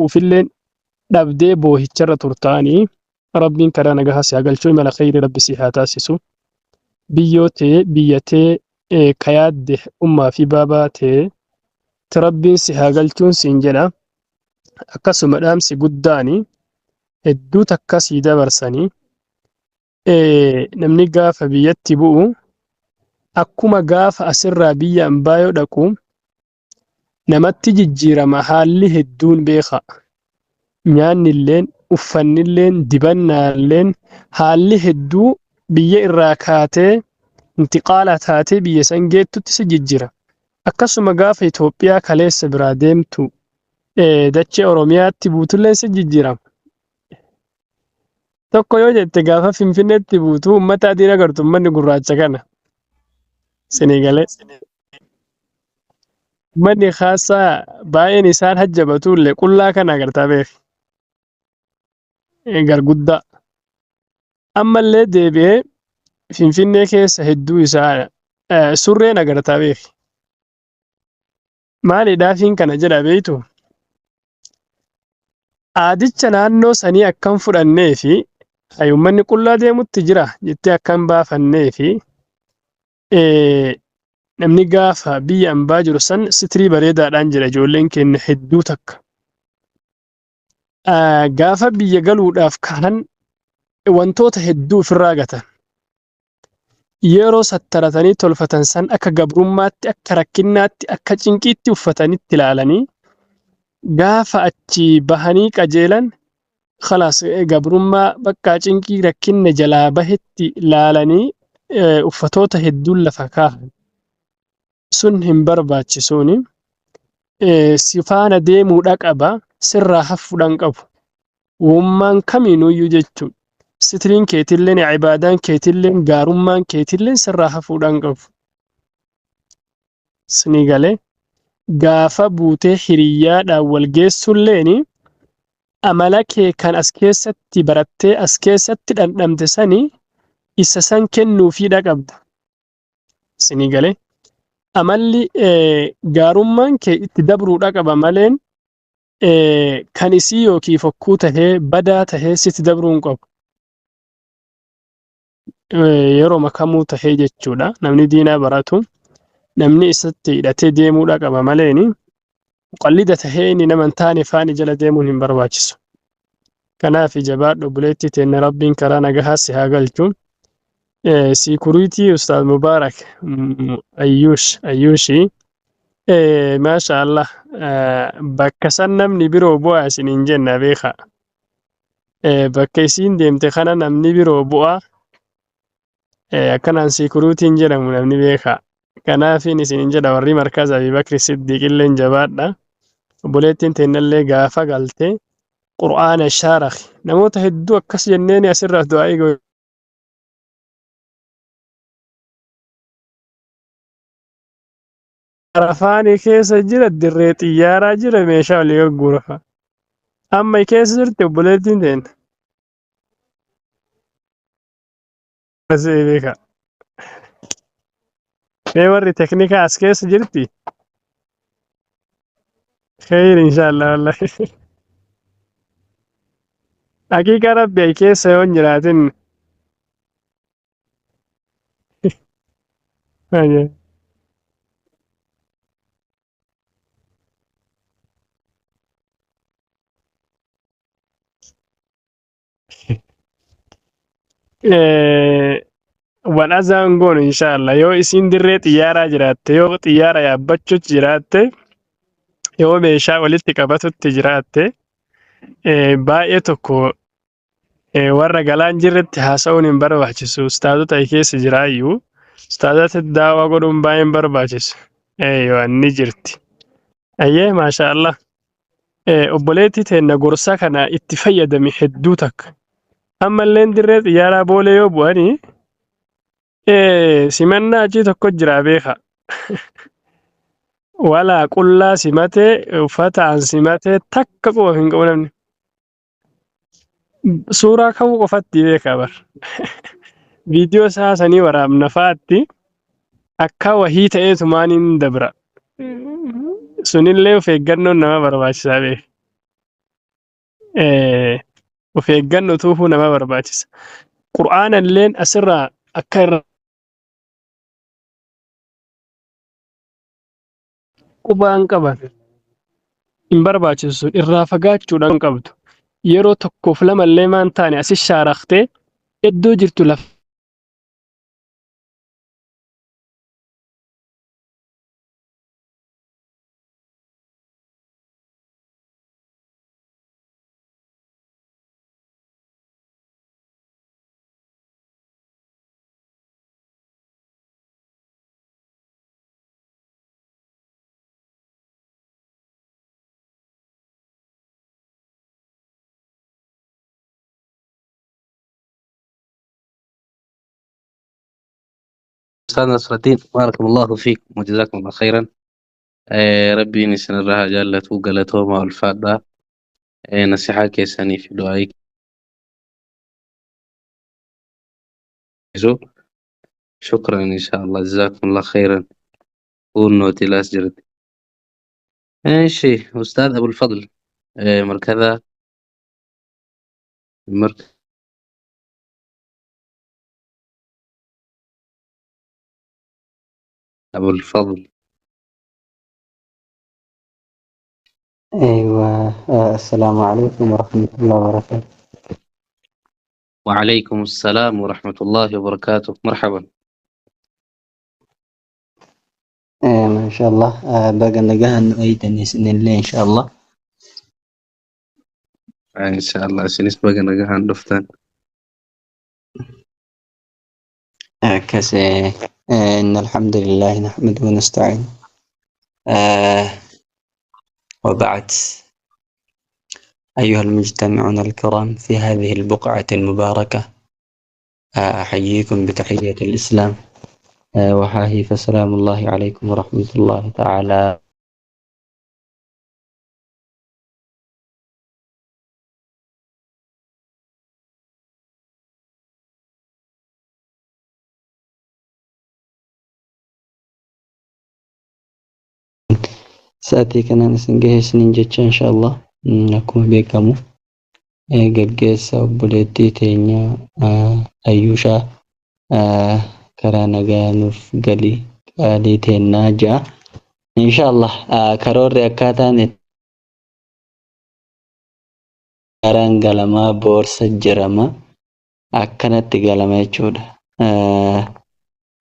ta'uufilleen dhabdee boohicharra turtaanii Rabbiin karaa nagahaa si haa galchu imala kheyrii Rabbi si haa taasisu biyyoo tee biyya tee ka yaadde ummaa fi baabaa tee ti Rabbiin si haa galchuun siin jedha akkasuma dhaamsi guddaani hedduu takka sii dabarsanii namni gaafa biyyatti bu'u akkuma gaafa asirraa biyya ambaa yoo dhaqu namatti jijjiirama haalli hedduun beekaa. Nyaannilleen, uffannilleen, dibannaalleen haalli hedduu biyya irraa kaatee intiqaala taatee biyya san geettutti si jijjiira. Akkasuma gaafa Itoophiyaa kaleessa biraa deemtu dachee Oromiyaatti buutulleen si jijjiirama. Tokko yoo jette gaafa Finfinneetti buutu uummata adiin agartu uummanni gurraacha kana. Sinii galee. Uummanni khaasaa baay'een isaan hajjabatu illee qullaa kana agartaa beeki. Garguddaa. Ammallee deebi'ee Finfinnee keessa hedduu isaa surreen agartaa beeki. Maalidhaafiin kana jedha beektu? Aadicha naannoo sanii akkan fudhannee fi uummanni qullaa deemutti jira jettee akkan baafannee fi Namni gaafa biyya ambaa jiru san sitrii bareedaadhaan jira ijoolleen keenya hedduu takka. Gaafa biyya galuudhaaf kahan wantoota hedduu ofirraa gatan. Yeroo sattaratanii tolfatan san akka gabrummaatti, akka rakkinnaatti, akka cinqiitti uffatanitti ilaalanii gaafa achi bahanii qajeelan Khalaas gabrummaa baqqaa cinqii rakkinna jalaa bahetti laalanii uffatoota hedduun lafa kaahan. Sun hin barbaachisuuni. Si faana deemuudha qaba sirraa hafuudha hin qabu. Wummaan kamiinuyyuu jechuun sitriin keetilleen ibaadaan keetilleen gaarummaan keetilleen sirraa hafuudha hin qabu. Sinii galee gaafa buutee hiriyyaadhaan wal geessulleeni amala kee kan as keessatti barattee as keessatti dhandhamte sani isa san kennuufiidha qabda. Sinii galee amalli gaarummaan kee itti dabruudha qaba maleen kan isii yookii fokkuu tahee badaa tahee sitti dabruu hin qabu. Yeroo kamuu tahee jechuudha. Namni diinaa baratu namni isatti hidhatee deemuudha qaba maleeni muqallida tahee inni nama hin taane faani jala deemuun hin barbaachisu. Kanaaf jabaadhu obboleettii teenna Rabbiin karaa nagahaa si haa galchu. Siikuriitii Ustaaz Mubaarak Ayyuush Ayyuushii maasha Allah bakka san namni biroo bu'aa isiniin jenna beekaa. Bakka isiin deemte kana namni biroo bu'aa akkanaan siikuruutiin jedhamu namni beekaa. Kanaafiin isiniin jedha warri markaza Abii Bakri Siddiiq illeen jabaadha. Obboleettiin teennallee gaafa galte Qur'aana shaaraki. Namoota hedduu akkas jenneeni asirraa du'aa'ii Arafaani keessa jira dirree xiyyaaraa jira meeshaa olii gurgurafa. Amma keessa jirti obboleettiin teenna. Asii beeka. Mee warri teknikaa as keessa jirti? Kheyr inshallah wallahi. Haqiiqa rabbi ay keessa yoo hin jiraatin. Aye. Wal azaan goonu inshallah yoo isiin dirree xiyyaaraa jiraatte yoo xiyyaara yaabbachuutti jiraatte yoo meeshaa walitti qabatutti jiraatte baay'ee tokko Warra galaan jirretti haasa'uun hin barbaachisu. Ustaazota keessa jiraayyuu ustaazota daawaa godhuun baay'ee hin barbaachisu. Eeyyoo ni jirti. Ayyee maasha Allah. Obboleettii teenna gorsa kana itti fayyadami hedduu takka. Ammalleen dirree xiyyaaraa boolee yoo bu'anii simannaa achii tokko jira beeka. Walaa qullaa simatee uffataan simatee takka quba hin qabu namni. Suuraa ka'uu qofatti beeka bar. Viidiyoo isaa sanii waraabna fa'aatti akka wahii ta'eetumaan hin dabra. Sunillee of eeggannoon nama barbaachisaa beeka. Of eeggannootu nama barbaachisa. Qur'aana illeen asirraa akka irra qubaan qaban hin barbaachisu sun irraa fagaachuudhaan qabdu. Yeroo tokkoof lama illee maan taane asi shaaraktee iddoo jirtu lafa أستاذ نصر الدين، بارك الله فيكم وجزاكم الله خيرا. Rabbiin isinirraa haa jaallatu. Galatooma, ulfaadhaa. Nasihaa keessanii fi du'aayii keessu شكرا إن شاء الله، جزاكم الله خيرا. Kunnooti laas jirti. እሺ أستاذ أبو الفضل، مركزة مركز أبو الفضل. أيوة، السلام عليكم ورحمة الله وبركاته. وعليكم السلام ورحمة الله وبركاته، مرحبا. ما شاء الله، baga nagaan nu eeydan isinillee إن شاء الله. إن شاء الله، isinis baga nagaan dhuftan. Akkas إن الحمد لله نحمده ونستعينه وبعد، أيها المجتمعون الكرام في هذه البقعة المباركة، أحييكم بتحية الإسلام، وهاهي فسلام الله عليكم ورحمة الله تعالى Sa'aatii kanaan isin gahe isiniin jecha إن شاء الله. Akkuma beekamu gaggeessa obboleettii teenya Ayyuushaa karaa nagaa nuuf galii qaalii teennaa ja'a. إن شاء الله karoorri akkaataan karaan galamaa boorsa jirama akkanatti galama jechuudha.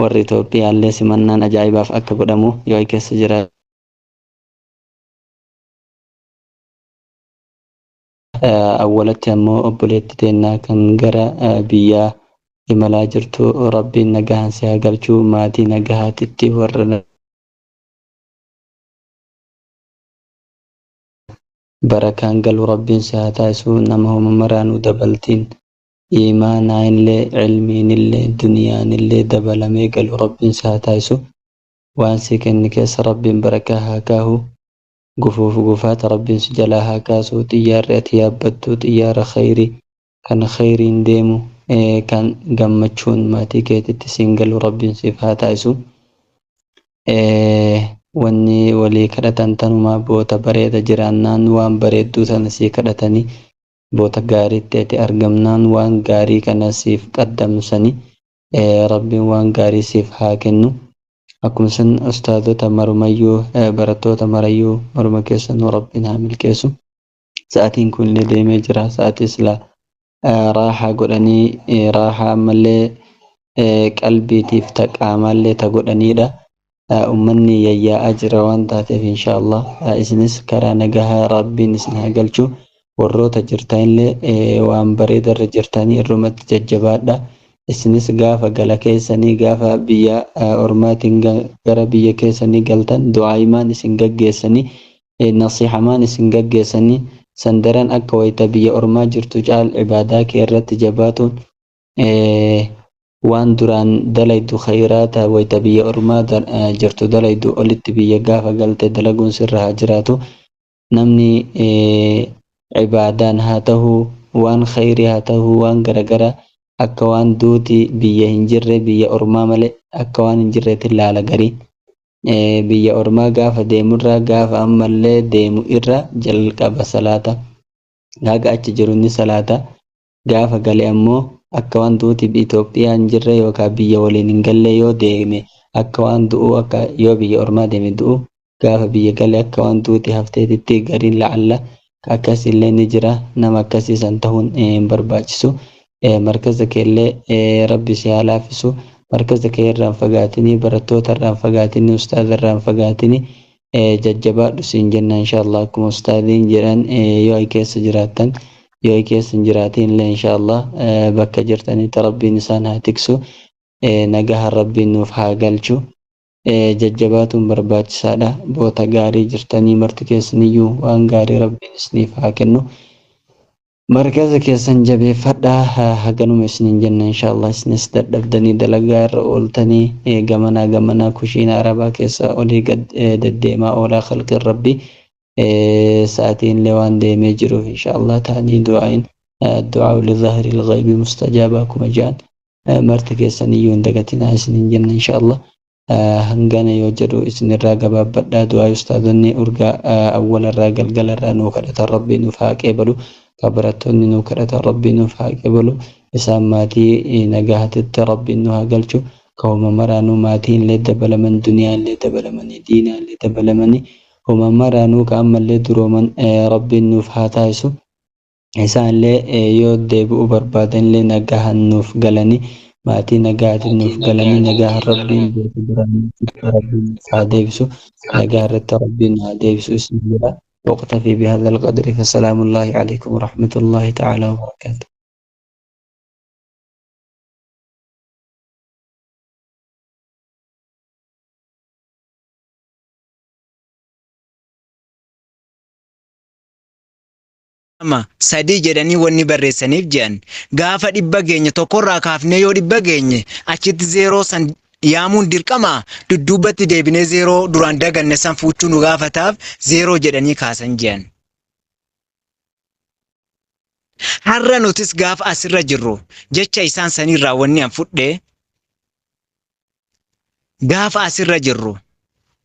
Warri Itoophiyaallee simannaan ajaa'ibaaf akka godhamu yoo keessa jira. Awwalatti ammoo obboleettii teennaa kan gara biyyaa imalaa jirtu Rabbiin nagahaan si haa galchuu, maatii nagahaatitti warra barakaan galu Rabbiin si haa taasisu, nama homa maraanuu dabaltiin iimaanaa illee cilmiin illee duniyaan illee dabalamee galu Rabbiin si haa taasisu. Waan si kenne keessa Rabbiin barakaa haa kaahu, gufuuf gufaata Rabbiin si jalaa haa kaasu, xiyyaarri ati yaabbattu xiyyaara khayrii kan khayriin deemu kan gammachuun maatii keetitti siin galu Rabbiin siif haa taasisu. Wanni walii kadhatan tanumaa boota bareeda jiraannaan waan bareedduu sana sii kadhatanii, boota gaariitti ati argamnaan waan gaarii kana siif qaddamsanii, Rabbiin waan gaarii siif haa kennu. Akkuma san ustaadota marumayyuu, barattoota marayyuu, maruma keessanuu Rabbiin haa milkeessu. Sa'aatiin kun illee deemee jira. Sa'aatii silaa raaxaa godhanii raaxaa ammallee qalbiitiif ta qaamaallee ta godhaniidha. Uummanni yayyaa'aa jira waan taateef إن شاء الله isinis karaa nagahaa Rabbiin isin haa galchu. Warroota jirtanillee waan bareedarra jirtanii irrumatti jajjabaadha. Isinis gaafa gala keessanii gaafa biyya ormaatiin gara biyya keessanii galtan du'aayimaan isin gaggeessanii, nasihamaan isin gaggeessanii, sandaran akka wayita biyya ormaa jirtu caal ibaadaa kee irratti jabaatuun waan duraan dalaydu khayraata wayita biyya ormaa jirtu dalaydu olitti biyya gaafa galte dalaguun sirra haa jiraatu. Namni ibaadaan haa ta'uu, waan khayrii haa ta'uu, waan garagaraa akka waan duuti biyya hin jirre, biyya ormaa malee akka waan hin jirreetti ilaala garii. Biyya ormaa gaafa deemurra gaafa ammallee deemu irra jalqaba salaata. Haga achi jiru ni salaata. Gaafa gale ammoo akka waan duuti Itoophiyaa hin jirre yookaan biyya waliin hin galle yoo deeme akka waan du'uu akka yoo biyya ormaa deeme du'u gaafa biyya gale akka waan duuti hafteetitti gariin la'alla akkas illee ni jira. Nama akkasii san tahuun hin barbaachisu. Markaza keellee Rabbi si haa laaffisu. Markaza kee irraa hin fagaatinii, barattoota irraa hin fagaatinii, ustaaza irraa hin fagaatinii. Jajjabaadhu siin jenna inshallah. Akkuma ustaaziin jedhan, yoo ay keessa jiraattan, yoo ay keessa hin jiraatin illee, inshallah bakka jirtanitti Rabbiin isaan haa tiksu, nagahan Rabbiin nuuf haa galchu. Jajjabaatuun barbaachisaadha. Boota gaarii jirtanii marti keessaniyyuu waan gaarii Rabbiin isiniif haa kennu. Markaza keessan jabeeffadhaa. Haganuma isinin jenna inshallah. Isinis dadhabdanii dalagaa irra ooltanii gamanaa gamanaa kushiina arabaa keessa olii gad deddeemaa oolaa. Khalqiin Rabbi sa'aatiin illee waan deemee jiruuf, inshallah ta'anii du'aayin du'aa li zahri al-ghaybi mustajaaba akkuma jedhan, marti keessaniyyuu hin dagatinaa isinin jenna inshallah. Hangana yoo jedhu isinirraa gabaabbadhaa. Du'aa ustaazonni urgaa awwalarraa galgalarraa nuu kadhatan Rabbii nuuf haa qeebalu. Ka barattoonni nuu kadhatan Rabbii nuuf haa qeebalu. Isaan maatii nagahatitti Rabbiin nu haa galchu. Ka homa maraanuu maatii illee dabalaman, duniyaa illee dabalamanii, diinaa illee dabalamanii, homa maraanuu ka ammallee durooman Rabbiin nuuf haa taasisu. Isaan illee yoo deebi'uu barbaadan illee nagahan nuuf galanii, maatii nagahaatiin nuuf galanii, nagahan Rabbiin beeku Rabbiin nuuf haa deebisu, nagaa irratti Rabbiin haa deebisu isin jedha. وأكتفي بهذا القدر، فسلام الله عليكم ورحمة الله تعالى وبركاته. 2, 3 jedhanii wanni barreessaniif je'an, gaafa 100 geenye, tokkorraa kaafnee yoo 100 geenye, achitti zeeroo san yaamuun dirqama. Dudduubatti deebinee zeeroo duraan daganne san fuuchuu nu gaafataaf zeeroo jedhanii kaasan je'an. Har'a nutis gaafa asirra jirru jecha isaan sanirraa wanni an fudhe, gaafa asirra jirru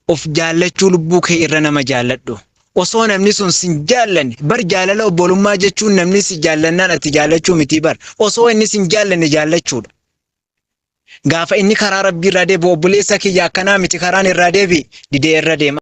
of jaallachuu, lubbuu kee irra nama jaalladhu. Osoo namni sun sin jaallanne bar, jaalala obbolummaa jechuun namni si jaallannaan ati jaallachuu mitii bar, osoo inni sin jaallanne jaallachuudha. Gaafa inni karaa Rabbii irraa deebi'u, obboleessa kiyya akkanaa miti karaan irraa deebi'i, didee irra deema.